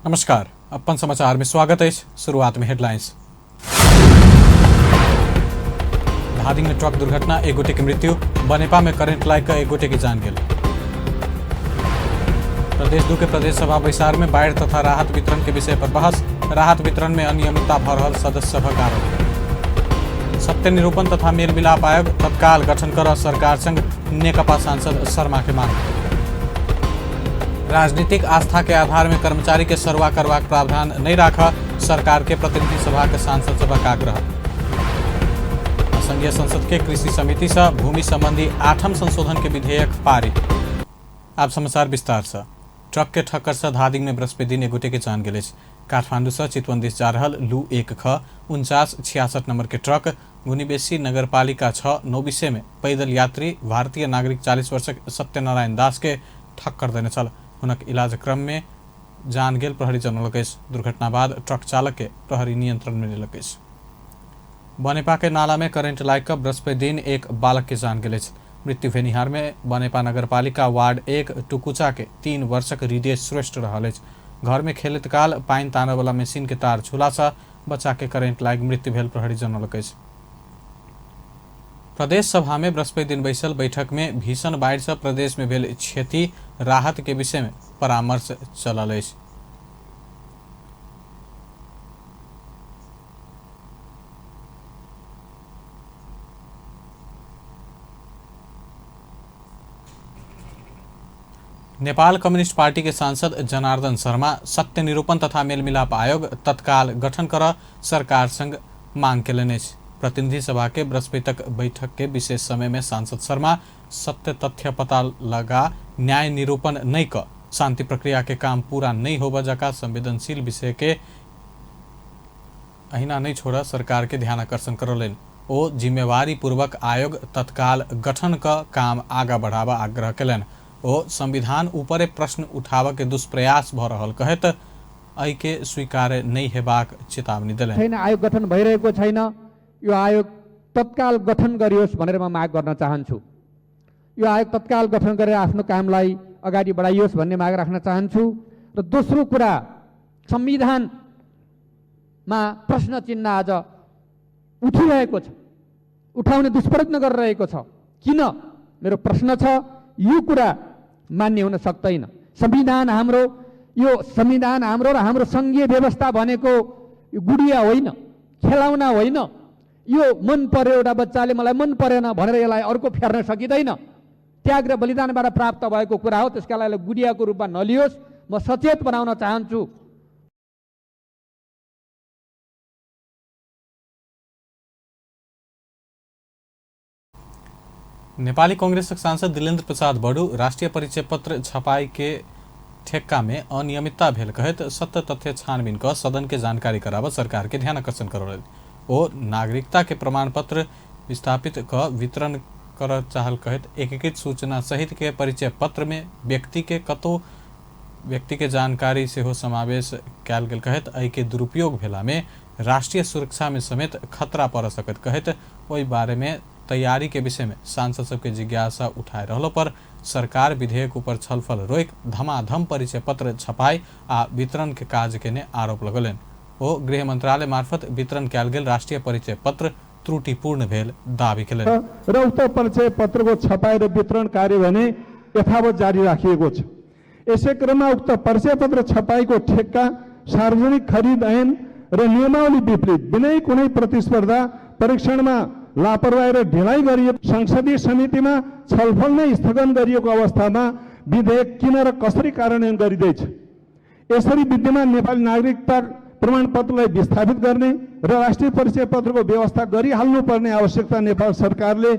नमस्कार, अपन समाचार में स्वागत है। शुरुआत में हेडलाइंस। धादिंग में ट्रक दुर्घटना, एक गोटे के मृत्यु। बनेपा में करंट लाग के एक गोटे की जान गेल। प्रदेश 2 के प्रदेश सभा बैसार में बाढ़ि तथा राहत वितरण के विषय पर बहस। राहत वितरण में अनियमितता भ रहल सदस्य सभक आरोप। सत्य निरूपण तथा मेल मिलाप आयोग तत्काल गठन कर सरकार संग नेकपा सांसद शर्मा के मांग। राजनीतिक आस्था के आधार में कर्मचारी के सरुआ करबाक प्रावधान नहीं राख सरकार के प्रतिनिधि सभा के सांसद सभक आग्रह। संघीय संसद के कृषि समिति से भूमि संबंधी 8म संशोधन के विधेयक पारित। आप समाचार विस्तार से। ट्रक के ठक्कर से धादिंग में बृहस्पति दिन एक गोटे के जान गेल अछि। काठमांडू से चितवन दिस जा रहल लू 1 ख 49 66 नंबर के ट्रक गुनीबेसी नगरपालिका 6 नौबिसे में पैदल यात्री भारतीय नागरिक 40 वर्षक सत्यनारायण दास के ठक्कर देने छल। हुनक इलाज क्रम में जान गेल प्रहरी जनौलक अछि। दुर्घटना बाद ट्रक चालक के प्रहरी नियंत्रण में लेलक अछि। बनेपा के नाला में करंट लागि कऽ बृहस्पति दिन एक बालक के जान गेल अछि। मृत्यु भेनिहार में बनेपा नगरपालिका वार्ड 1 टुकुचा के 3 वर्षक हृदय श्रेष्ठ रहल अछि। घर में खेलैत काल पानि तानय वाला मशीन के तार छूला से बच्चा के करंट लागि मृत्यु भेल प्रहरी जनौलक अछि। प्रदेश सभा में बृहस्पति दिन बैसल बैठक में भीषण बाढ़ि से प्रदेश में भेल क्षति राहत के विषय में परामर्श चलल अछि। नेपाल कम्युनिस्ट पार्टी के सांसद जनार्दन शर्मा सत्य निरूपण तथा मेलमिलाप आयोग तत्काल गठन कर सरकार संग मांग केलनि अछि। प्रतिनिधि सभा के बृहस्पति तक बैठक के विशेष समय में सांसद शर्मा सत्य तथ्य पता लगा न्याय निरूपण नहीं क शांति प्रक्रिया के काम पूरा नहीं होबय जका संवेदनशील विषय के अहिना नहीं छोड़ सरकार के ध्यान आकर्षण करौलनि। ओ जिम्मेवारी पूर्वक आयोग तत्काल गठन क काम आगा बढ़ावा आग्रह केलनि। ओ संविधान ऊपरे प्रश्न उठाबऽ के दुष्प्रयास भ रहल कहैत एहि के स्वीकार नहीं हेबाक चेतावनी देलनि। छैन, आयोग गठन भइरहेको छैन, यो आयोग तत्काल गठन गरियोस् भनेर म माग गर्न चाहन्छु। यो आयोग तत्काल गठन गरेर आफ्नो कामलाई अगाडि बढाइयोस् भन्ने माग राख्न चाहन्छु। र दोस्रो कुरा, संविधानमा प्रश्न चिन्ह आज उठिरहेको छ, उठाउने दुष्प्रयत्न गरिरहेको छ। किन? मेरो प्रश्न छ, यो कुरा मान्य हुन सक्दैन। संविधान हाम्रो, यो संविधान हाम्रो र हाम्रो सङ्घीय व्यवस्था भनेको यो गुडिया होइन, खेलाउना होइन। यो मन पर्यो एउटा बच्चाले मलाई मन परेन भनेर यसलाई अर्को फेर्न सकिँदैन। त्याग र बलिदानबाट प्राप्त भएको कुरा हो, त्यसका लागि गुडियाको रूपमा नलियोस्। म सचेत बनाउन चाहन्छु। नेपाली कांग्रेसक सांसद दिलेन्द्र प्रसाद बडू राष्ट्रिय परिचय पत्र छपाई के ठेक्का में अनियमितता भेल कहैत सत्य तथ्य छानबीन क सदन के जानकारी कराबऽ सरकार के ध्यान आकर्षण करौलनि। ओ नागरिकता के प्रमाण पत्र विस्थापित क वितरण कर चाहल कहैत एकीकृत सूचना सहित के परिचय पत्र में व्यक्ति के कतौ व्यक्ति के जानकारी सेहो समावेश कयल गेल कहैत एहि के दुरुपयोग भेला में राष्ट्रीय सुरक्षा में समेत खतरा पड़ सकत कहैत ओहि बारे में तैयारी के विषय में सांसद सबके जिज्ञासा उठाए रहलो पर सरकार विधेयक ऊपर छलफल रोकि धमाधम परिचय पत्र छपाई आ वितरण के काज केने आरोप लगौलनि। ओ गृह मंत्रालय मार्फत वितरण कयल गेल राष्ट्रीय परिचय पत्र त्रुटिपूर्ण भेल दावी केलनि। र उक्त परिचय पत्रको छपाई र वितरण कार्य भने यथावत जारी राखिएको छ। यसै क्रममा उक्त परिचय पत्र छपाईको ठेक्का सार्वजनिक खरिद ऐन र नियमावली विपरीत बिनै कुनै प्रतिस्पर्धा परीक्षणमा लापरवाही र ढिलाइ गरिएको संसदीय समितिमा छलफल नै स्थगन गरिएको अवस्थामा विधेयक किन र कसरी कार्यान्वयन गरिँदैछ? यसरी विद्यमान नेपाली नागरिकता प्रमाणपत्रलाई विस्थापित गर्ने र राष्ट्रिय परिचय पत्रको व्यवस्था गरिहाल्नुपर्ने आवश्यकता नेपाल सरकारले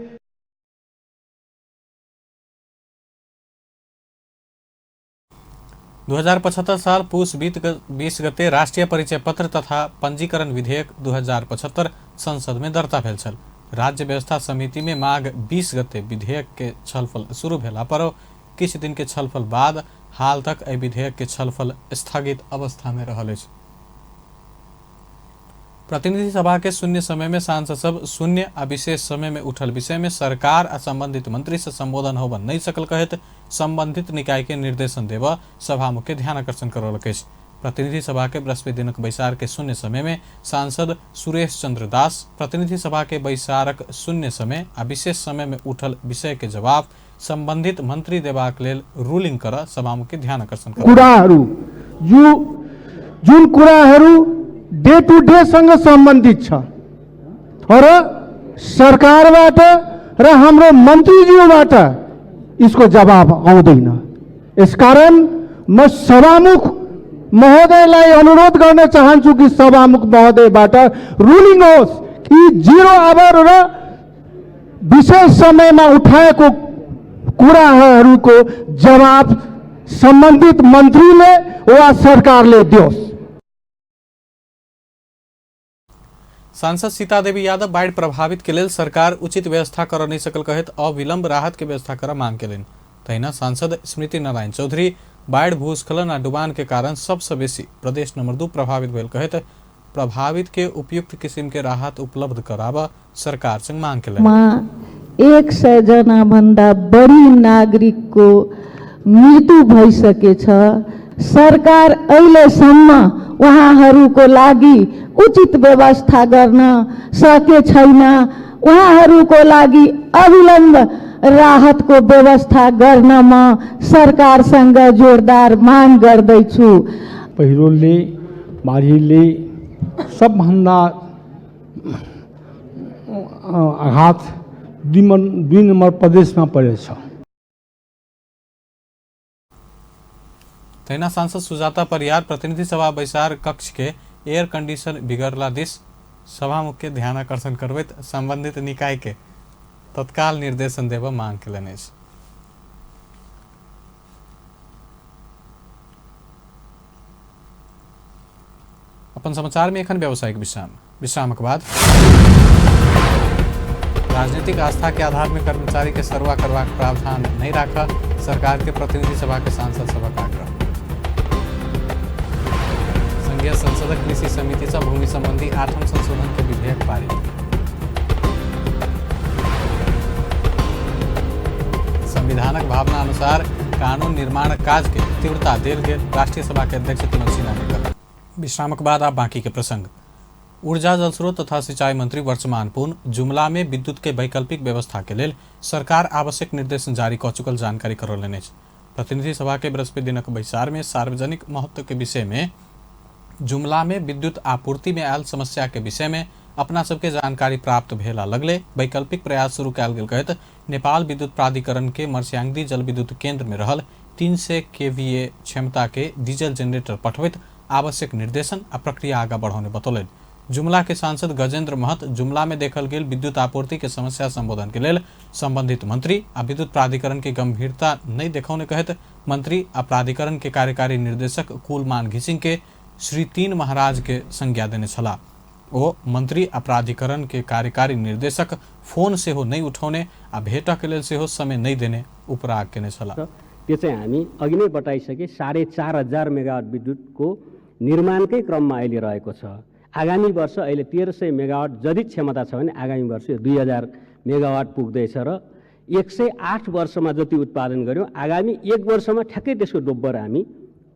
2075 साल पुस 20 गते राष्ट्रिय परिचय पत्र तथा पंजीकरण विधेयक 2075 संसद में दर्ता भेल छल। राज्य व्यवस्था समिति में माघ 20 गते विधेयक के छलफल शुरू भेला पर किछु दिन के छलफल बाद हाल तक एहि विधेयक के छलफल स्थगित अवस्था में रहल अछि। प्रतिनिधि सभा के शून्य समय में सांसद सब शून्य आ विशेष समय में उठल विषय में सरकार आ संबंधित मंत्री से संबोधन होब नहीं सकल कहैत संबंधित निकाय के निर्देशन देब सभामुख के ध्यान आकर्षण करौलक अछि। प्रतिनिधि सभा के बृहस्पति दिनक बैसार के शून्य समय में सांसद सुरेश चंद्र दास प्रतिनिधि सभा के बैसारक शून्य समय आ विशेष समय में उठल विषय के जवाब संबंधित मंत्री देबाक लेल रूलिंग कर सभामुख के ध्यान आकर्षण कर कुराहरू जुन कुराहरू डे टु डेसँग सम्बन्धित छ र सरकारबाट र हाम्रो मन्त्रीज्यूबाट यसको जवाब आउँदैन। यसकारण म सभामुख महोदयलाई अनुरोध गर्न चाहन्छु कि सभामुख महोदयबाट रुलिङ होस् कि 0 our र विशेष समयमा उठाएको कुराहरूको जवाब सम्बन्धित मन्त्रीले वा सरकारले दियोस्। सांसद सीतादेवी यादव बाढ़ि प्रभावित के लेल सरकार उचित व्यवस्था कर नहीं सकल कहैत अविलंब राहत के व्यवस्था कर मांग केलनि। तहिना सांसद स्मृति नारायण चौधरी बाढ़ि, भूस्खलन आ डुबान के कारण सबसँ बेसी प्रदेश नंबर 2 प्रभावित भेल कहैत प्रभावित के उपयुक्त किसिम के राहत उपलब्ध कराब सरकार संग मांग केलनि। 100 जना भन्दा बढी नागरिकको मृत्यु भइसकेछ। सरकार अहिलेसम्म उहाँहरूको लागि उचित व्यवस्था गर्न सके छैन। उहाँहरूको लागि अविलम्ब राहतको व्यवस्था गर्न म सरकारसँग जोरदार माग गर्दैछु। पहिरोले बाढीले सबभन्दा आघात दुई नम्बर प्रदेशमा परेछ। तहिना सांसद सुजाता परियार प्रतिनिधि सभा बैसार कक्ष के एयर कंडीशन बिगड़ला दिस सभामुख के ध्यान आकर्षण करबैत संबंधित निकाय के तत्काल निर्देशन देबऽ मांग केलनि अछि। अपन समाचार में एखन व्यावसायिक विश्राम। विश्रामक बाद राजनीतिक आस्था के आधार में कर्मचारी के सरुआ करबाक प्रावधान नहीं राखा सरकार के प्रतिनिधि सभा के सांसद सभा का आग्रह। संघीय संसदक कृषि समिति से भूमि संबंधी 8वां संशोधन के विधेयक पारित। संविधानक भावना अनुसार कानून निर्माण काज के तीव्रता देल गेल राष्ट्रीय सभा के अध्यक्ष तिमल सिन्हा ने कहल। विश्रामक बाद आप बाकी के प्रसंग। ऊर्जा जलस्रोत तथा सिंचाई मंत्री वर्तमान पुन जुमला में विद्युत के वैकल्पिक व्यवस्था के लेल सरकार आवश्यक निर्देशन जारी कऽ चुकल जानकारी करौलनि अछि। प्रतिनिधि सभा के बृहस्पति दिनक बैसार में सार्वजनिक महत्व के विषय में जुमला में विद्युत आपूर्ति में आयल समस्या के विषय में अपना सबके जानकारी प्राप्त भेला लगले वैकल्पिक प्रयास शुरू कयल गेल कहैत नेपाल विद्युत प्राधिकरण के मर्स्यांगदी जल विद्युत केंद्र में रहल 300 केवीए क्षमता के डीजल जनरेटर पठबैत आवश्यक निर्देशन आ प्रक्रिया आगा बढ़ौने बतौलनि। जुमला के सांसद गजेंद्र महत जुमला में देखल गेल विद्युत आपूर्ति के समस्या संबोधन के लेल संबंधित मंत्री आ विद्युत प्राधिकरण के गंभीरता नहीं देखौने कहैत मंत्री आ प्राधिकरण के कार्यकारी निर्देशक कुलमान घिसिंग के श्री 3 महाराज के संज्ञा देने छलाह। ओ मंत्री आ प्राधिकरण के कार्यकारी निर्देशक फोन सेहो नहीं उठौने आ भेट के लेल सेहो समय नहीं देने उपराग केने छलाह। त्यो चाहिँ हामी अघि नै बताइसके 4,500 मेगावाट विद्युतको निर्माणकै क्रममा अहिले रहेको छ। आगामी वर्ष अहिले 1,300 मेगावाट जति क्षमता छ भने आगामी वर्ष 2,000 मेगावाट पुग्दैछ र 108 वर्षमा जति उत्पादन गऱ्यौँ आगामी 1 वर्षमा ठ्याक्कै त्यसको दोब्बर हामी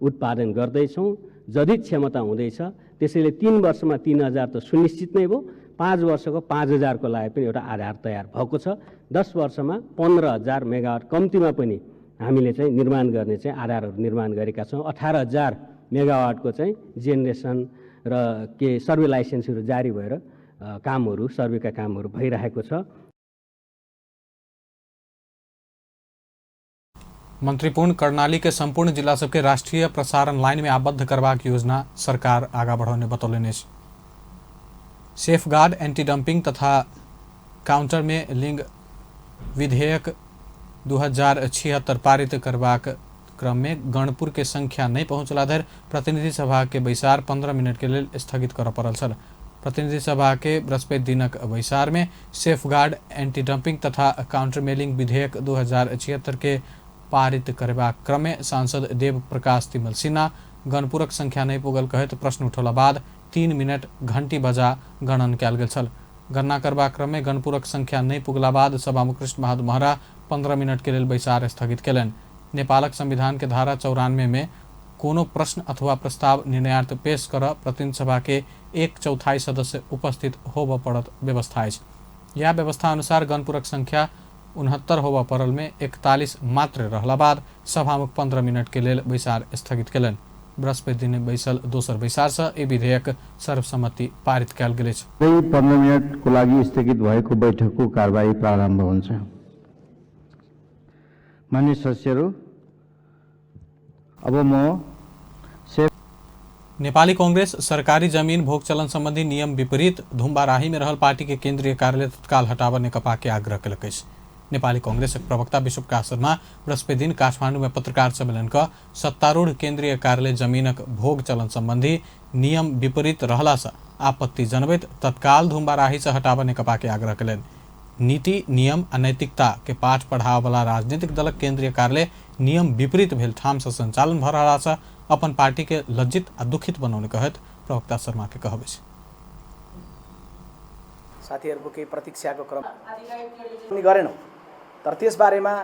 उत्पादन गर्दैछौँ, जति क्षमता हुँदैछ। त्यसैले 3 वर्षमा 3,000 त सुनिश्चित नै भयो, 5 वर्षको 5,000 को लागि पनि एउटा आधार तयार भएको छ। 10 वर्षमा 15,000 मेगावाट कम्तीमा पनि हामीले चाहिँ निर्माण गर्ने चाहिँ आधारहरू निर्माण गरेका छौँ। 18,000 मेगावाटको चाहिँ जेनेरेसन र के सर्वे लाइसेन्सहरू जारी भएर कामहरू सर्वेका कामहरू भइरहेको छ। मंत्रीपूर्ण कर्णाली के संपूर्ण जिला सबके राष्ट्रीय प्रसारण लाइन में आबद्ध करबाक योजना सरकार आगा बढ़ौने बतौलनि अछि। सेफगार्ड एंटी डंपिंग तथा काउंटर में लिंग विधेयक 2076 पारित करबाक क्रम में गणपुर के संख्या नहीं पहुंचला धरि प्रतिनिधि सभा के बैसार 15 मिनट के लेल स्थगित करऽ पड़ल छल। प्रतिनिधि सभा के बृहस्पति दिनक बैसार में सेफगार्ड एंटी डंपिंग तथा काउंटर मेलिंग विधेयक 2076 के पारित करबाक क्रम में सांसद देव प्रकाश तिमल सिन्हा गणपुरक संख्या नहीं पुगल कहैत प्रश्न उठौला बाद 3 मिनट घंटी बजा गणन कयल गेल छल। गणना करबाक क्रम में गणपुरक संख्या नहीं पुगला बाद सभामुख कृष्ण बहादुर महरा 15 मिनट के लेल बैसार स्थगित केलनि। नेपालक संविधान के धारा 94 में कोनो प्रश्न अथवा प्रस्ताव निर्णयार्थ पेश कर प्रतिनिधि सभा के 1/4 सदस्य उपस्थित होबऽ पड़त व्यवस्था अछि। यह व्यवस्था अनुसार गणपूरक संख्या 69 होबऽ पड़ल में 41 मात्र रहला बाद सभामुख 15 मिनट के लेल बैसार स्थगित केलनि। बृहस्पति दिन बैसल दोसर बैसार से ई विधेयक सर्वसम्मति पारित कयल गेल अछि। 15 मिनटको लागि स्थगित भएको बैठकको कारबाही प्रारम्भ हुन्छ। मान्य सदस्यहरू, अब म नेपाली कांग्रेस सरकारी जमीन भोगचलन संबंधी नियम विपरीत धुम्बाराही में रहल पार्टी के केंद्रीय कार्यालय तत्काल हटाबऽ नेकपा के आग्रह केलक अछि। नेपाली कांग्रेसक प्रवक्ता विश्वप्रकाश शर्मा बृहस्पति दिन काठमांडू में पत्रकार सम्मेलन क सत्तारूढ़ केंद्रीय कार्यालय जमीनक भोग चलन संबंधी नियम विपरीत रहला से आपत्ति जनबैत तत्काल धुम्बाराही से हटाबऽ नेकपा के आग्रह केलनि। नीति, नियम आ नैतिकता के पाठ पढ़ाबऽ वाला राजनीतिक दलक केंद्रीय कार्यालय नियम विपरीत भेल ठाम से संचालन भऽ रहला से अपन पार्टी के लज्जित आ दुखित बनौने कहैत प्रवक्ता शर्मा के कहब अछि। साथीहरूको केही प्रतीक्षाको क्रम गरेनौँ, तर त्यसबारेमा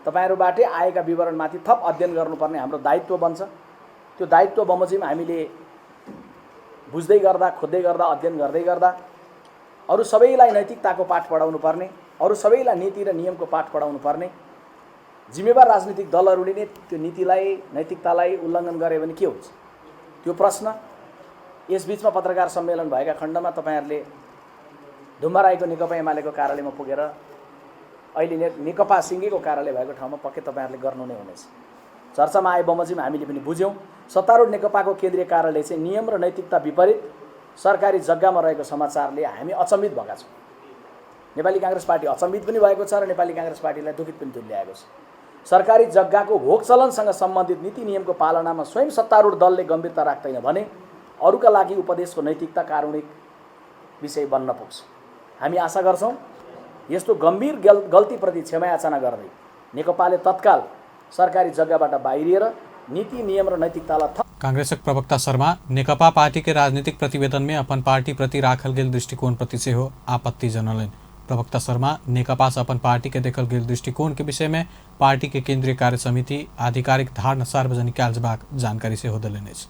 तपाईहरूबाटै आएका विवरणमाथि थप अध्ययन गर्नुपर्ने हाम्रो दायित्व बन्छ। त्यो दायित्व बमोजिम हामीले बुझ्दै गर्दा, खोज्दै गर्दा, अध्ययन गर्दै गर्दा अरू सबैलाई नैतिकताको पाठ पढाउनु पर्ने, अरू सबैलाई नीति र नियमको पाठ पढाउनु पर्ने जिम्मेवार राजनीतिक दलहरूले नै त्यो नीतिलाई, नैतिकतालाई उल्लङ्घन गरे भने के हुन्छ, त्यो प्रश्न यसबिचमा पत्रकार सम्मेलन भएका खण्डमा तपाईँहरूले धुम्बाराहीको नेकपा एमालेको कार्यालयमा पुगेर अहिले नेकपा सिङ्गेको कार्यालय भएको ठाउँमा पक्कै तपाईँहरूले गर्नु नै हुनेछ। चर्चामा आए बमोजिम हामीले पनि बुझ्यौँ, सत्तारूढ नेकपाको केन्द्रीय कार्यालय चाहिँ नियम र नैतिकता विपरीत सरकारी जग्गामा रहेको समाचारले हामी अचम्मित भएका छौँ। नेपाली काङ्ग्रेस पार्टी अचम्मित पनि भएको छ र नेपाली काङ्ग्रेस पार्टीलाई दुखित पनि तुल्याएको छ। सरकारी जग्गाको भोगचलनसँग सम्बन्धित नीति नियमको पालनामा स्वयं सत्तारूढ दलले गम्भीरता राख्दैन भने अरूका लागि उपदेशको नैतिकता कारुणिक विषय बन्न पुग्छ। हामी आशा गर्छौँ यस्तो गम्भीर गल्तीप्रति क्षमायाचना गर्दै नेकपाले तत्काल सरकारी जग्गाबाट बाहिरिएर नीति, नियम र नैतिकतालाई थप। कांग्रेसक प्रवक्ता शर्मा नेकपा पार्टी के राजनीतिक प्रतिवेदन में अपन पार्टी प्रति राखल गेल दृष्टिकोण प्रति सेहो आपत्ति जनौलनि। प्रवक्ता शर्मा नेकपा से अपन पार्टी के देखल गेल दृष्टिकोण के विषय में पार्टी के केंद्रीय कार्य समिति आधिकारिक धारणा सार्वजनिक कयल जेबाक जानकारी सेहो देलनि अछि।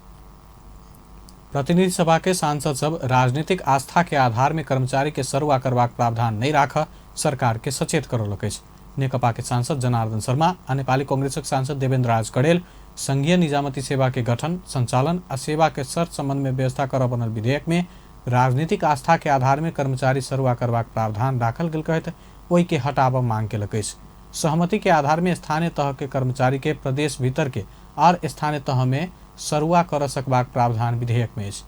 प्रतिनिधि सभा के सांसद सब राजनीतिक आस्था के आधार में कर्मचारी के सरुआ करबाक प्रावधान नहीं राख सरकार के सचेत करौलक अछि। नेकपा के सांसद जनार्दन शर्मा आ नेपाली कांग्रेसक सांसद देवेन्द्र राज कडेल संघीय निजामती सेवा के गठन, संचालन आ सेवा के शर्त संबंध में व्यवस्था करऽ बनल विधेयक में राजनीतिक आस्था के आधार में कर्मचारी सरुआ करबाक प्रावधान राखल गेल कहैत ओहि के हटाबऽ मांग केलक अछि। सहमति के आधार में स्थानीय तह के कर्मचारी के प्रदेश भीतर के आर स्थानीय तह में सरुआ कर सकबाक प्रावधान विधेयक में अछि।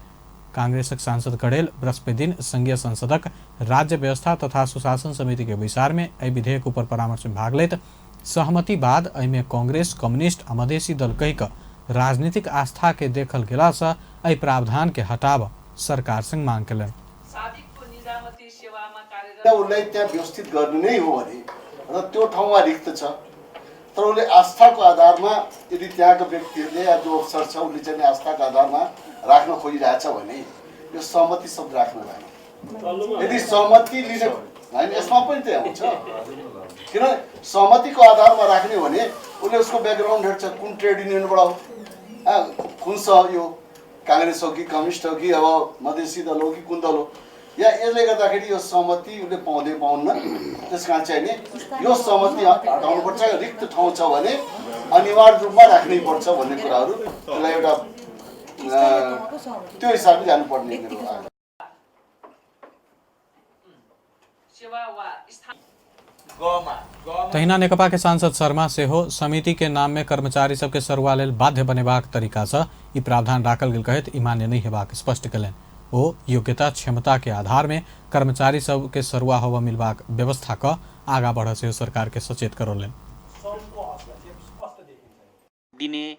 कांग्रेसक सांसद कडेल बृहस्पति दिन संघीय संसदक राज्य व्यवस्था तथा सुशासन समिति के बैसार में एहि विधेयक ऊपर परामर्श में भाग लैत सहमति बाद एहिमे कांग्रेस, कम्युनिस्ट आ मधेसी दल कहि कऽ राजनीतिक आस्था के देखल गेला से एहि प्रावधान के हटाब सरकार संग मांग केलनि। उसलाई त्यहाँ व्यवस्थित गर्ने नै हो भने र त्यो ठाउँमा रिक्त छ, तर उसले आस्थाको आधारमा यदि त्यहाँको व्यक्तिहरूले या जो अफसर छ उसले चाहिँ आस्थाको आधारमा राख्न खोजिरहेछ भने यो सहमति शब्द राख्नु भएन। यदि सहमति लिने होइन, यसमा पनि त्यहाँ हुन्छ, किन सहमतिको आधारमा राख्ने हो भने उसले उसको ब्याकग्राउन्ड हेर्छ, कुन ट्रेड युनियनबाट हो, कुन स यो काङ्ग्रेस हो कि कम्युनिस्ट हो कि अब मधेसी दल हो कि कुन दल हो, या यसले गर्दाखेरि यो सहमति उसले पाउँदै पाउन्न। त्यस कारण चाहिँ नि यो सहमति हटाउनुपर्छ। रिक्त ठाउँ छ भने अनिवार्य रूपमा राख्नै पर्छ भन्ने कुराहरू त्यसलाई एउटा त्यो हिसाबले जानुपर्ने। तहिना नेकपा के सांसद शर्मा सेहो समिति के नाम में कर्मचारी सबके सरुआ लेल बाध्य बनेबाक तरीका से ई प्रावधान राखल गेल कहैत ई मान्य नहीं हेबाक स्पष्ट केलनि। ओ योग्यता, क्षमता के आधार में कर्मचारी सबके सरुआ होबऽ मिलबाक व्यवस्था क आगा बढ़ सेहो सरकार के सचेत करौलनि। दिने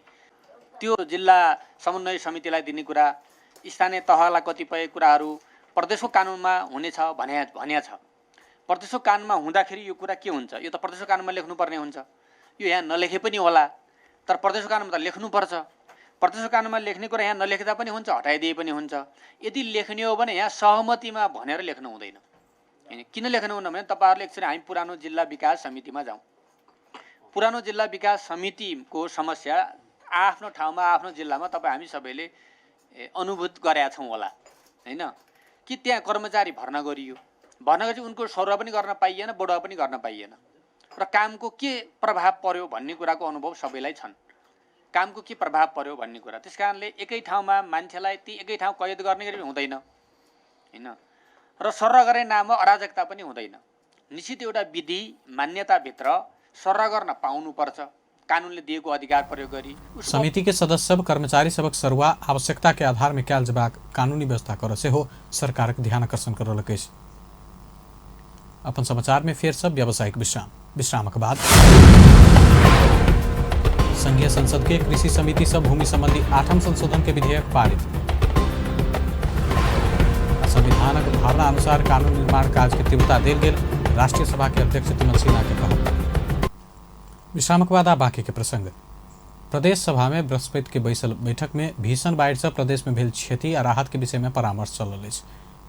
त्यो जिल्ला समन्वय समितिलाई दिने कुरा, स्थानीय तहलाई कतिपय कुराहरू प्रदेशको कानुनमा हुनेछ भनिया छ। प्रदेशको कानुनमा हुँदाखेरि यो कुरा के हुन्छ, यो त प्रदेशको कानुनमा लेख्नुपर्ने हुन्छ, यो यहाँ नलेखे पनि होला, तर प्रदेशको कानुनमा त लेख्नुपर्छ। प्रदेशको कानुनमा लेख्ने कुरा यहाँ नलेख्दा पनि हुन्छ, हटाइदिए पनि हुन्छ। यदि लेख्ने हो भने यहाँ सहमतिमा भनेर लेख्नु हुँदैन। किन लेख्नु हुन्न भने तपाईँहरूले एकचोटि हामी पुरानो जिल्ला विकास समितिमा जाउँ। पुरानो जिल्ला विकास समितिको समस्या आफ्नो ठाउँमा आफ्नो जिल्लामा तपाईँ हामी सबैले अनुभूत गरेका छौँ होला, होइन? कि त्यहाँ कर्मचारी भर्ना गरियो, भर्ना गरेपछि उनको सरुवा पनि गर्न पाइएन, बढुवा पनि गर्न पाइएन र कामको के प्रभाव पर्यो भन्ने कुराको अनुभव सबैलाई छन्। कामको के प्रभाव पर्यो भन्ने कुरा, त्यस कारणले एकै ठाउँमा मान्छेलाई ती एकै ठाउँ कैद गर्ने गरी हुँदैन, होइन? र सर्र गर्ने नाममा अराजकता पनि हुँदैन। निश्चित एउटा विधि मान्यताभित्र सर्र गर्न पाउनुपर्छ, कानुनले दिएको अधिकार प्रयोग गरी। समिति के सदस्य सब कर्मचारी सबक सरुआ आवश्यकता के आधार में कयल जेबाक कानूनी व्यवस्था कर सेहो सरकारक ध्यान आकर्षण करलक अछि। अपन समाचार में फेर सब व्यावसायिक विश्राम, विश्रामक बाद संघीय संसद के कृषि समिति सब भूमि संबंधी 8म संशोधन के विधेयक पारित। संविधानक धारणा अनुसार कानून निर्माण काज के तीव्रता देल गेल, राष्ट्रीय सभा के अध्यक्ष तिमल सिन्हा के कहब। विश्रामक बाद आ बाकी के प्रसंग। प्रदेश सभा में बृहस्पति के बैसल बैठक में भीषण बाढ़ि से प्रदेश में भेल क्षति आ राहत के विषय में परामर्श चलल अछि।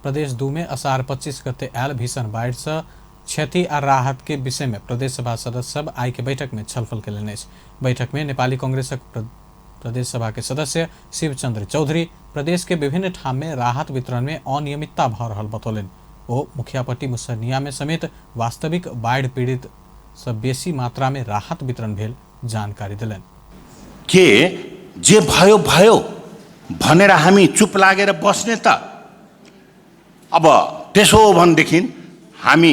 प्रदेश 2 में असार 25 गते आयल भीषण बाढ़ि से क्षति आ राहत के विषय में प्रदेश सभा सदस्य सब आइ के बैठक में छलफल केलनि अछि। बैठक में नेपाली कांग्रेसक प्रदेश सभा के सदस्य शिवचंद्र चौधरी प्रदेश के विभिन्न ठाम में राहत वितरण में अनियमितता भऽ रहल बतौलनि। ओ मुखियापट्टी मुसहनिया में समेत वास्तविक बाढ़ि पीड़ित सब बेसी मात्रा में राहत वितरण भेल जानकारी देलनि। के जे भयो भयो भनेर हामी चुप लागेर बस्ने त? अब त्यसो हो भनेदेखि हामी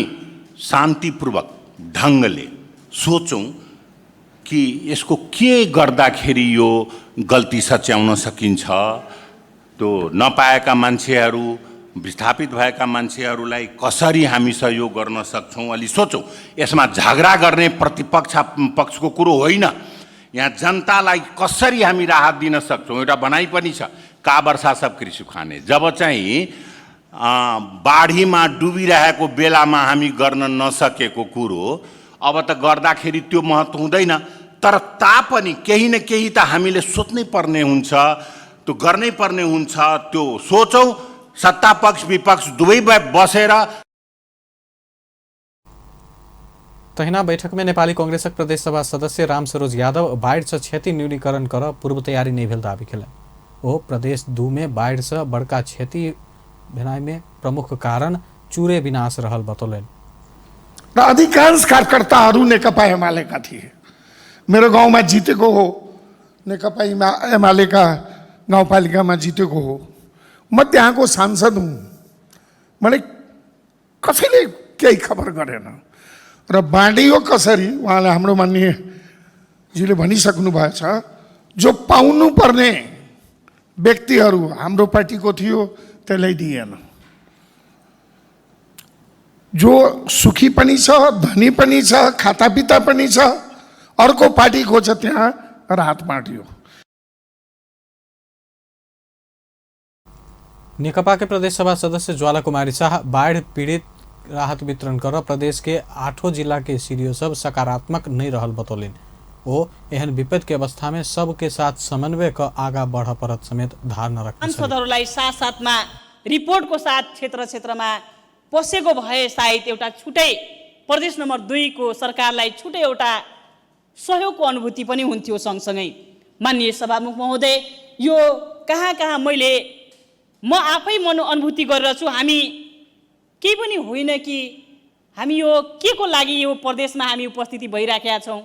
शान्तिपूर्वक ढङ्गले सोचौँ कि यसको के गर्दाखेरि यो गल्ती सच्याउन सकिन्छ। त्यो नपाएका मान्छेहरू, विस्थापित भएका मान्छेहरूलाई कसरी हामी सहयोग गर्न सक्छौँ अलि सोचौँ। यसमा झगडा गर्ने प्रतिपक्ष पक्षको कुरो होइन। यहाँ जनतालाई कसरी हामी राहत दिन सक्छौँ, एउटा भनाइ पनि छ, का वर्षा सब कृषि खाने। जब चाहिँ बाढीमा डुबिरहेको बेलामा हामी गर्न नसकेको कुरो अब त गर्दाखेरि त्यो महत्त्व हुँदैन, तर तापनि केही न केही त हामीले सोच्नै पर्ने हुन्छ, त्यो गर्नै पर्ने हुन्छ। त्यो सोचौँ, सत्ता पक्ष विपक्ष दुवै बसेर। तहिना बैठक में नेपाली कांग्रेसक प्रदेश सभा सदस्य रामसरोज यादव बाढ़ि से क्षति न्यूनीकरण कर पूर्व तैयारी नहीं भेल दावी केलनि। ओ प्रदेश 2 में बाढ़ि से बड़का क्षति भेनाइ में प्रमुख कारण चूरे विनाश रहल बतौलनि। र अधिकांश कार्यकर्ताहरू नेकपा एमालेका थिए। मेरो गाउँमा जितेको हो, नेकपा एमालेका गाउँपालिकामा जितेको हो। म त्यहाँको सांसद हुँ, मलाई कसैले केही खबर गरेन र बाँडियो कसरी उहाँले हाम्रो माननीयजीले भनिसक्नु भएछ। जो पाउनु पर्ने व्यक्तिहरू हाम्रो पार्टीको थियो त्यसलाई दिएन। जो सुखी पनि छ, धनी पनि छ, खातापिता पनि छ, अर्को पार्टीको छ, त्यहाँ राहत बाँडियो। नेकपा के प्रदेश सभा सदस्य ज्वाला कुमारी शाह बाढ़ पीड़ित राहत वितरण कर प्रदेश के 8 जिला के सीडीओ सब सकारात्मक नहीं रहल बतौलनि। ओ एहन विपद के अवस्था में सबके साथ समन्वय क आगा बढ़ परत समेत धारणा रख्ने छली। सांसदहरूलाई साथ साथमा रिपोर्टको साथ क्षेत्र क्षेत्रमा पसेको भए सायद एउटा छुट्टै प्रदेश नम्बर 2 को सरकारलाई छुट्टै एउटा सहयोगको अनुभूति पनि हुन्थ्यो। सँगसँगै माननीय सभामुख महोदय, यो कहाँ कहाँ म आफै मनो अनुभूति गरिरहेछु। हामी केही पनि होइन कि हामी यो के को लागि यो प्रदेशमा हामी उपस्थिति भइराखेका छौँ।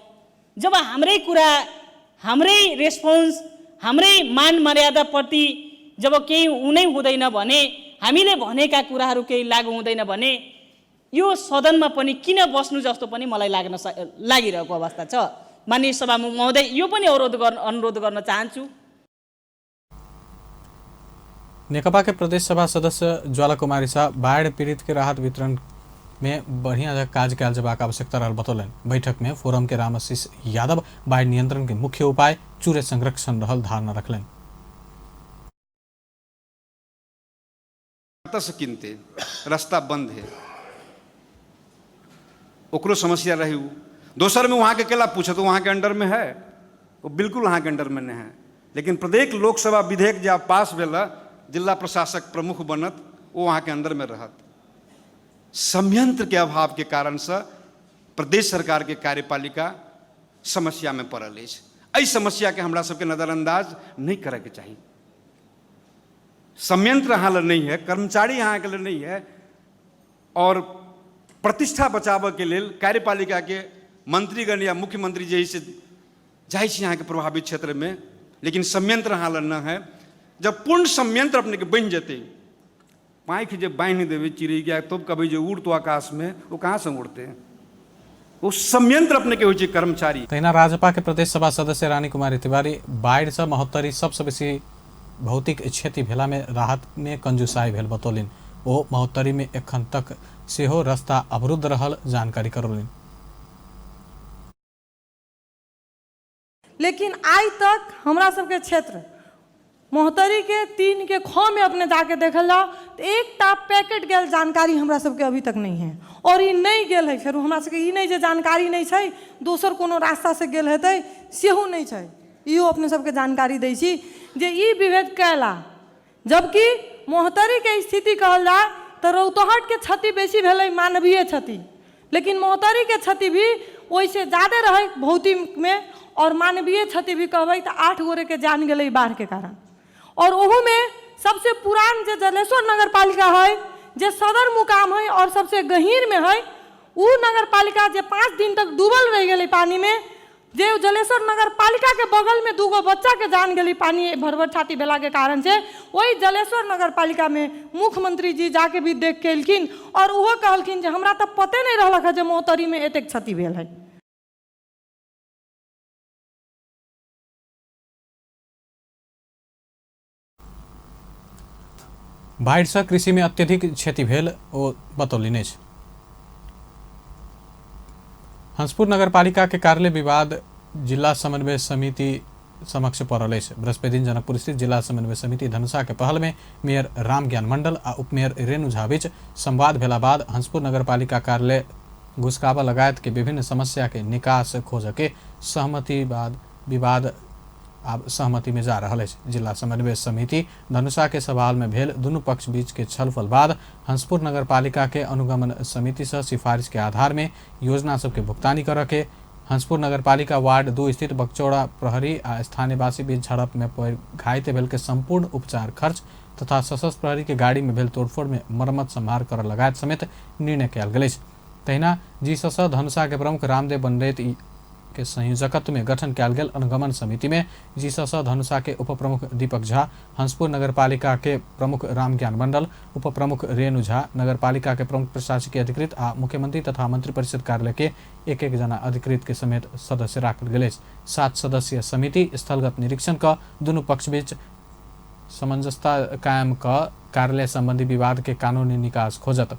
जब हाम्रै कुरा, हाम्रै रेस्पोन्स, हाम्रै मान मर्यादाप्रति जब केही हुनै हुँदैन भने, हामीले भनेका कुराहरू केही लागु हुँदैन भने यो सदनमा पनि किन बस्नु जस्तो पनि मलाई लागिरहेको अवस्था छ। माननीय सभामुख महोदय, यो पनि अनुरोध गर्न चाहन्छु। नेकपा के प्रदेश सभा सदस्य ज्वाला कुमारी शाह बाढ़ पीड़ित के राहत वितरण में बढ़िया काज कयल जेबाक आवश्यकता रहल बतौलनि। बैठक में फोरम के रामाशीष यादव बाढ़ नियंत्रण के मुख्य उपाय चूरे संरक्षण रहल धारणा रखलनि। से किनते रास्ता बंद है, ओकरो समस्या रही। दोसर में वहाँ के केला पूछे तो वहाँ के अंडर में है, वो बिल्कुल वहाँ के अंडर में नहीं है। लेकिन प्रत्येक लोकसभा विधेयक जब पास भेल, जिला प्रशासक प्रमुख बनत, वो वहाँ के अंदर में रहत। संयंत्र के अभाव के कारण से प्रदेश सरकार के कार्यपालिका समस्या में पड़ल अछि। एहि समस्याके हमरा सबके नजरअंदाज नहि करैके चाही। संयंत्र अहाँ लग नहीं है, कर्मचारी अहाँके लग नहीं है, और प्रतिष्ठा बचाबऽके लेल कार्यपालिकाके मंत्रीगण या मुख्यमंत्री जे से जाइ छी अहाँके प्रभावित क्षेत्रमे, लेकिन संयंत्र अहाँ लग न है। जब पूर्ण संयंत्र अपनेके बनि जेतै, पाँखि जे बान्हि देबै चिड़ैके तब कहबै जे उड़ तो आकाशमे, ओ कहाँसँ उड़तै? ओ संयंत्र अपनेके होइ छै कर्मचारी। तहिना राजपा के प्रदेश सभा सदस्य रानी कुमारी तिवारी बाढ़ि से महोत्तरी सबसे बेसी भौतिक क्षति भेला में राहत में कंजूसाई भेल बतौलनि। ओ महोत्तरी में एखन तक सेहो रास्ता अवरुद्ध रहल जानकारी करौलनि। लेकिन आइ तक हमरा सबके क्षेत्र महोत्तरी के 3 के ख में अपने जाके देखल जाओ तो एकटा पैकेट गेल जानकारी हमरा सबके अभी तक नहीं है। और ई नहीं गेल है, फेर हमरा सबके ई नहीं जे जानकारी नहीं छै, दोसर कोनो रास्ता से गेल हेतै सेहो नहीं छै। इहो अपने सबके जानकारी दै छी जे ई विभेद कैला, जबकि महोत्तरी के स्थिति कहल जाय तो रौतहट के क्षति बेसी भेलै मानवीय क्षति, लेकिन महोत्तरी के क्षति भी ओहिसे ज़्यादा रहे भौतिक में, और मानवीय क्षति भी कहबै तो 8 गोरे के जान गेलै बाढ़ के कारण। और ओहू में सबसे पुरान जे जलेश्वर नगर पालिका है, जे सदर मुकाम है और सबसे गहीर में है, उ नगर पालिका जे 5 दिन तक डूबल रह गेलै पानी में, जे जलेश्वर नगर पालिका के बगल में 2 गो बच्चा के जान गेलै पानी भरभर छाती भेला के कारण से, वही जलेश्वर नगर पालिका में मुख्यमंत्री जी जाके भी देख के एलखिन और उहो कहलखिन जे हमरा तो पते नहीं रहलक है जे महोत्तरी में एतेक क्षति भेल है। बाढ़ि से कृषि में अत्यधिक क्षति भेल ओ बतौलनि अछि। हंसपुर नगरपालिका के कार्यालय विवाद जिला समन्वय समिति समक्ष पड़ल अछि। बृहस्पति दिन जनकपुर स्थित जिला समन्वय समिति धनुषा के पहल में मेयर रामज्ञान मंडल आ उपमेयर रेणु झा बीच संवाद भेला बाद हंसपुर नगरपालिका कार्यालय घुसकाबा लगायत के विभिन्न समस्या के निकास खोज के सहमति बाद विवाद आब सहमति में जा रहल अछि। जिला समन्वय समिति धनुषा के सवाल में भेल दुनू पक्ष बीच के छलफल बाद हंसपुर नगरपालिका के अनुगमन समिति से सिफारिश के आधार में योजना सबके भुगतानी करऽ के, हंसपुर नगरपालिका वार्ड 2 स्थित बकचौड़ा प्रहरी आ स्थानीयवासी बीच झड़प में घायल भेल के संपूर्ण उपचार खर्च तथा सशस्त्र प्रहरी के गाड़ी में भेल तोड़फोड़ में मरम्मत संभार करऽ लगायत समेत निर्णय कयल गेल अछि। तहिना जीसस धनुषा के प्रमुख रामदेव बंडेत के संयोजकत्व में गठन कयल गेल अनुगमन समिति में जीसस धनुषा के उप प्रमुख दीपक झा, हंसपुर नगरपालिका के प्रमुख रामज्ञान मंडल, उप प्रमुख रेणु झा, नगरपालिका के प्रमुख प्रशासकीय अधिकृत आ मुख्यमंत्री तथा मंत्रिपरिषद कार्यालय के एक एक जना अधिकृत के समेत सदस्य राखल गेल अछि। 7 सदस्यीय समिति स्थलगत निरीक्षण क दुनू पक्ष बीच समंजसता कायम क कार्यालय संबंधी विवाद के कानूनी निकास खोजत।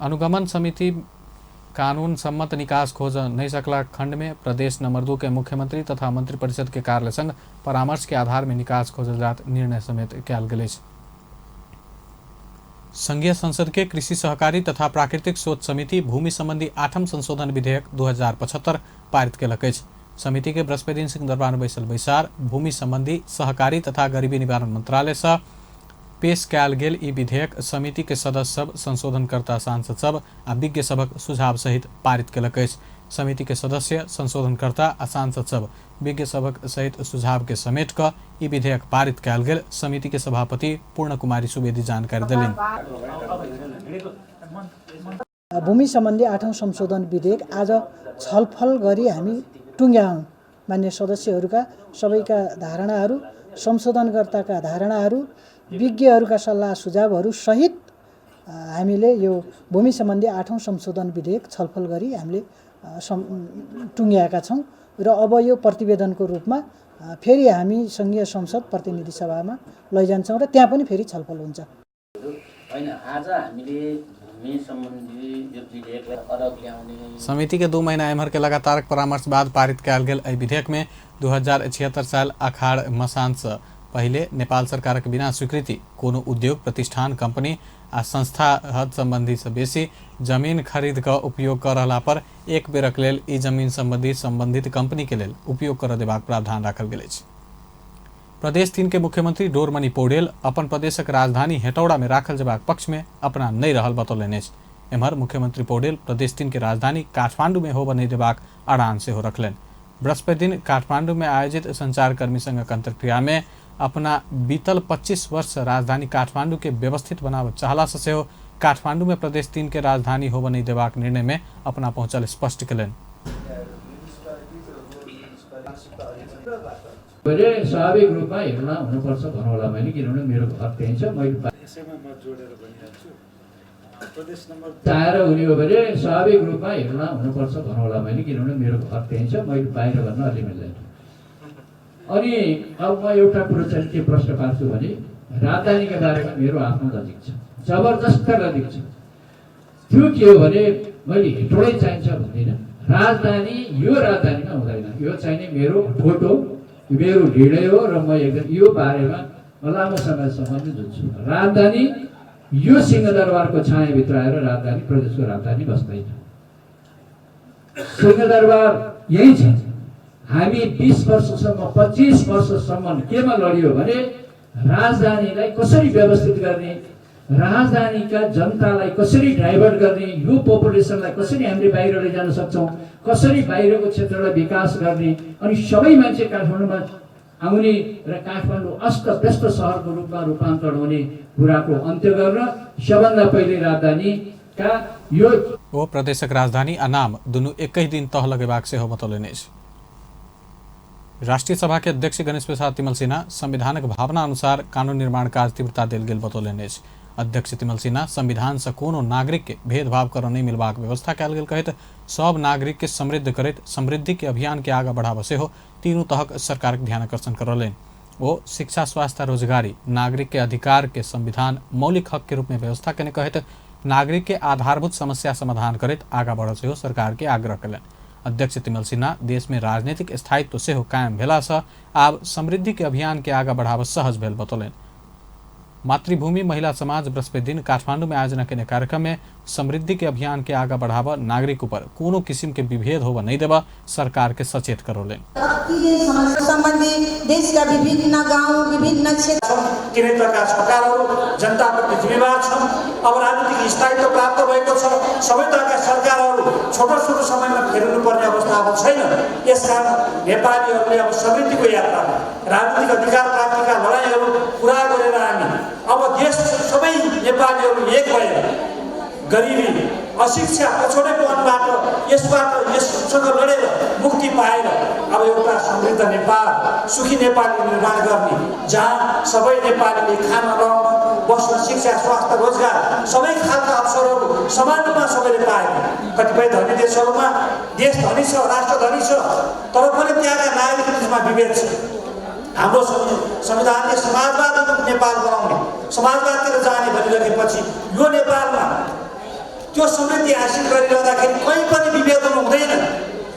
अनुगमन समिति कानून सम्मत निकास खोज नहीं सकला खंड में प्रदेश नंबर 2 के मुख्यमंत्री तथा मंत्रिपरिषद के कार्यालय संग परामर्श के आधार में निकास खोजल जात निर्णय समेत कयल गेल अछि। संघीय संसद के कृषि सहकारी तथा प्राकृतिक स्रोत समिति भूमि संबंधी 8म संशोधन विधेयक 2075 पारित केलक अछि। समिति के बृहस्पति दिन सिंहदरबार में बैसल बैसार भूमि संबंधी सहकारी तथा गरीबी निवारण मंत्रालय से पेश कयल गेल ई विधेयक समिति के सदस्य सब, संशोधनकर्ता सांसद सब आ विज्ञ सभक सुझाव सहित पारित केलक अछि। समिति के सदस्य, संशोधनकर्ता आ सांसद सब विज्ञ सभक सहित सुझाव के समेट क ई विधेयक पारित कयल गेल समिति के सभापति पूर्ण कुमारी सुवेदी जानकारी देलनि। भूमि सम्बन्धी 8औं संशोधन विधेयक आज छलफल गरी हामी टुङ्ग्यायौँ। मान्य सदस्यहरूका सबैका धारणाहरू, संशोधनकर्ताका धारणाहरू, विज्ञहरूका सल्लाह सुझावहरू सहित हामीले यो भूमि सम्बन्धी 8औं संशोधन विधेयक छलफल गरी हामीले टुङ्ग्याएका छौँ र अब यो प्रतिवेदनको रूपमा फेरि हामी सङ्घीय संसद प्रतिनिधि सभामा लैजान्छौँ र त्यहाँ पनि फेरि छलफल हुन्छ। समिति के 2 महीना एम्हर के लगातार परामर्श बाद पारित कयल गेल एहि विधेयक में 2076 साल अखाड़ मसान से पहिले नेपाल सरकारक बिना स्वीकृति कोनो उद्योग प्रतिष्ठान, कंपनी आ संस्था हद संबंधी से बेसी जमीन खरीद क उपयोग कर रहला पर एक बेरक लेल ई जमीन संबंधी संबंधित कंपनी के लेल उपयोग कर देबाक प्रावधान राखल गेल अछि। प्रदेश 3 के मुख्यमंत्री डोरमणि पौडेल अपन प्रदेशक राजधानी हेटौड़ा में राखल जेबाक पक्ष में अपना नहीं रहल बतौलनि अछि। एम्हर मुख्यमंत्री पौडेल प्रदेश 3 के राजधानी काठमांडू में होबय नहीं देबाक अड़ान सेहो रखलनि। बृहस्पति दिन काठमांडू में आयोजित संचारकर्मी संघक अंतर्क्रिया में अपना बीतल 25 वर्ष राजधानी काठमांडू के व्यवस्थित बनाव चाहला से सेहो काठमांडू में प्रदेश 3 के राजधानी होबय नहि देबाक निर्णय में अपना पहुंचल स्पष्ट केलनि। स्वाभाविक रूपमा हेर्न हुनुपर्छ भनौँला मैले, किनभने मेरो घर त्यहीँ छ। मैले चाहेर हुने हो भने स्वाभाविक रूपमा हेर्न हुनुपर्छ भनौँला मैले, किनभने मेरो घर त्यहीँ छ, मैले बाहिर भन्न अलि मिल्दैन। अनि अब म एउटा कुरो चाहिँ के प्रश्न पार्छु भने राजधानीको बारेमा मेरो आफ्नो लजिक छ, जबरजस्त लजिक छ। त्यो के हो भने मैले हेटोडै चाहिन्छ भन्दिनँ, राजधानी यो राजधानीमा हुँदैन, यो चाहिँ नि मेरो फोटो, मेरो निर्णय हो र म एकदम यो बारेमा म लामो समयसम्म नै जुझ्छु। राजधानी यो सिंहदरबारको छायाभित्र आएर राजधानी प्रदेशको राजधानी बस्दैन। सिंहदरबार यही छ। हामी 20 वर्षसम्म 25 वर्षसम्म केमा लडियो भने राजधानीलाई कसरी व्यवस्थित गर्ने, राजधानीका जनतालाई कसरी डाइभर्ट गर्ने, यो पपुलेसनलाई कसरी हामीले बाहिर लैजान सक्छौँ, कसरी बाहिरको क्षेत्रलाई विकास गर्ने, अनि सबै मान्छे काठमाडौँमा आउने र काठमाडौँ अस्त व्यस्त सहरको रूपमा रूपान्तरण हुने कुराको अन्त्य गर्न सबभन्दा पहिले राजधानीका यो ओ प्रदेशक राजधानी आ नाम दुनू एकै दिन तह लगेबाक सेहो बतौलनि अछि। राष्ट्रीय सभा के अध्यक्ष गणेश प्रसाद तिमल सिन्हा संविधानक भावना अनुसार कानून निर्माण काज तीव्रता देल गेल बतौलनि अछि। अध्यक्ष तिमल सिन्हा संविधान से कोनो नागरिक के भेदभाव कर नहीं मिलबाक व्यवस्था कयल गेल कहैत सब नागरिक के समृद्ध करैत समृद्धि के अभियान के आगा बढ़ाबऽ सेहो तीनू तहक सरकारक ध्यान आकर्षण करौलनि। ओ शिक्षा, स्वास्थ्य, रोजगारी नागरिक के अधिकार के संविधान मौलिक हक के रूप में व्यवस्था केने कहैत नागरिक के आधारभूत समस्या समाधान करैत आगा बढ़ऽ सेहो सरकार के आग्रह कयलनि। अध्यक्ष तिमल सिन्हा देश में राजनीतिक स्थायित्व सेहो कायम भेला से आब समृद्धि के अभियान के आगा बढ़ाबऽ सहज भेल बतौलनि। मातृभूमि महिला समाज बृहस्पति दिन काठमांडू में आयोजना केने कार्यक्रम में समृद्धि के अभियान के आगा बढ़ाबऽ नागरिक ऊपर कोनो किसिम के विभेद होबऽ नहीं देबऽ सरकार के सचेत करौलनि। सम्बन्धी देशका विभिन्न गाउँ विभिन्न क्षेत्र तिनै प्रकार सरकारहरू जनताप्रति जिम्मेवार छन्। अब राजनीतिक स्थायित्व प्राप्त भएको छ, सबै तहका सरकारहरू छोटो छोटो समयमा फेर्नु पर्ने अवस्था अब छैन। यसकारण नेपालीहरूले अब समृद्धिको यात्रामा राजनीतिक अधिकार प्राप्तिका लडाइँहरू पुरा गरेर हामी अब देश सबै नेपालीहरू एक भएर गरिबी, अशिक्षा, पछौटेपनबाट यसबाट यससँग लडेर मुक्ति पाएर अब एउटा समृद्ध नेपाल, सुखी नेपाली निर्माण गर्ने, जहाँ सबै नेपालीले खान लाउन, बस्न, शिक्षा, स्वास्थ्य, रोजगार सबै खालका अवसरहरू समान रूपमा सबैले पाएको। कतिपय धनी देशहरूमा देश धनी छ, राष्ट्र धनी छ, तर पनि त्यहाँका नागरिक बिचमा विभेद छ। हाम्रो संविधानले समाजवाद नेपाल बनाउने, समाजवादतिर जाने भनिरहेपछि यो नेपालमा त्यो समृद्धि हासिल गरिरहँदाखेरि कहीँ पनि विभेद हुनु हुँदैन।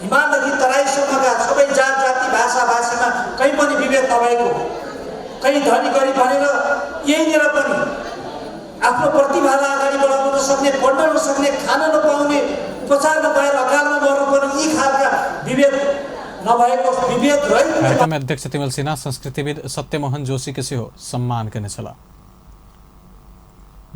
हिमालदेखि तराईसम्मका सबै जात जाति भाषा भाषीमा कहीँ पनि विभेद नभएको, कहीँ धनी गरिब भनेर यहीँनिर पनि आफ्नो प्रतिभालाई अगाडि बढाउन नसक्ने, पढ्न नसक्ने, खान नपाउने, उपचार नपाएर अकालमा मर्नुपर्ने यी खालका विभेद नभएको, विभेद रहित। कार्यक्रममे अध्यक्ष तिमल सिन्हा संस्कृतिविद सत्यमोहन जोशी के सेहो सम्मान केने छलाह।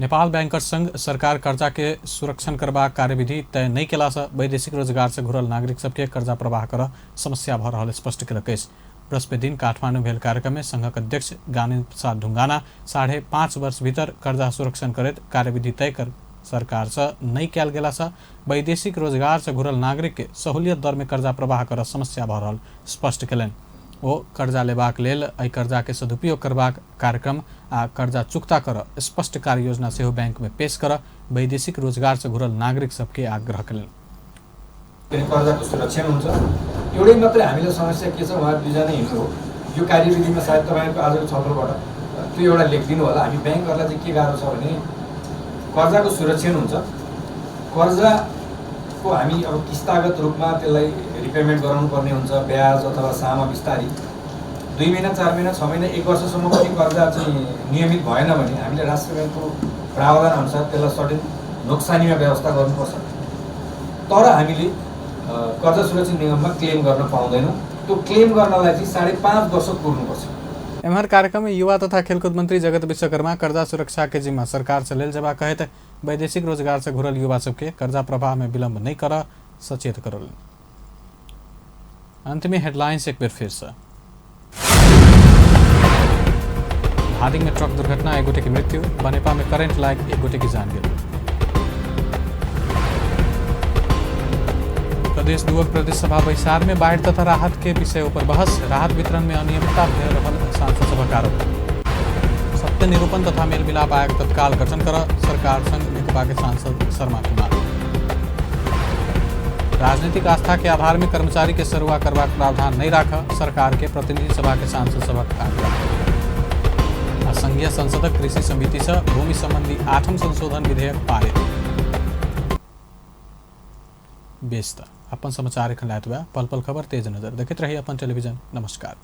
नेपाल बैंकर्स संघ सरकार कर्जा के सुरक्षण करबाक कार्यविधि तय नहि केला से वैदेशिक रोजगार से घुरल नागरिक सबके कर्जा प्रवाह कर समस्या भऽ रहल स्पष्ट केलक अछि। बृहस्पति दिन काठमांडू भेल कार्यक्रम में संघक अध्यक्ष ज्ञानेन्द्र प्रसाद ढुंगाना 5.5 वर्ष भीतर कर्जा सुरक्षण करैत कार्यविधि तय कर सरकार से नहि कयल गेला से वैदेशिक रोजगार से घुरल नागरिक के सहूलियत दर में कर्जा प्रवाह कर समस्या भऽ रहल स्पष्ट केलनि। ओ कर्जा लेबाक लेल एहि कर्जा के सदुपयोग करबाक कार्यक्रम आ कर्जा चुकता कर स्पष्ट कार्य योजना सेहो बैंक में पेश कर वैदेशिक रोजगार से घुरल नागरिक सबके आग्रह केलनि। कर्जाको सुरक्षण हुन्छ, एउटै मात्रै हामीलाई समस्या के छ, उहाँ दुईजना हिँड्नु हो यो कार्यविधिमा सायद तपाईँहरूको आजको छलफलबाट त्यो एउटा लेखिदिनु होला। हामी ब्याङ्कहरूलाई चाहिँ के गाह्रो छ भने कर्जाको सुरक्षण हुन्छ, कर्जाको हामी अब किस्तागत रूपमा त्यसलाई रिपेमेन्ट गराउनु पर्ने हुन्छ, ब्याज अथवा सामा बिस्तारी 2 महिना 4 महिना 6 महिना 1 वर्षसम्म पनि कर्जा चाहिँ नियमित भएन भने हामीले राष्ट्र ब्याङ्कको प्रावधान अनुसार त्यसलाई सर्टेन नोक्सानीमा व्यवस्था गर्नुपर्छ। तर हामीले कर्जा सुरक्षा निगममा क्लेम गर्न पाउँदैनौँ, त्यो क्लेम गर्नलाई चाहिँ 5.5 वर्ष कुर्नुपर्छ। एम्हर कार्यक्रम में युवा तथा खेलकूद मंत्री जगत विश्वकर्मा कर्जा सुरक्षा के जिम्मा सरकार से लेल जबा कहैत वैदेशिक रोजगार से घुरल युवा सबके कर्जा प्रवाह में विलंब नहीं कर सचेत करौलनि। अंत में हेडलाइंस एक बेर फिर से। धादिंग में ट्रक दुर्घटना, एक गोटे की मृत्यु। बनेपा में करंट लाग एक गोटे की जान गेल। प्रदेश दुअक प्रदेश सभा बैसार में बाढ़ तथा राहत के विषय पर बहस। राहत वितरण में अनियमितता भए रहल सांसद सभक आरोप। सत्य निरूपण तथा मेल मिलाप आयोग तत्काल गठन कर सरकार संग नेकपा के सांसद शर्मा की मांग। राजनीतिक आस्था के आधार में कर्मचारी के सरुआ करबाक प्रावधान नहीं राख सरकार के प्रतिनिधि सभा के सांसद सभक आग्रह। आ संघीय संसदक कृषि समिति से भूमि संबंधी 8म संशोधन विधेयक पारित। बेस त अपन समाचार एखन लायत बा पल पल खबर तेज नजर देखैत रही अपन टेलीविजन। नमस्कार।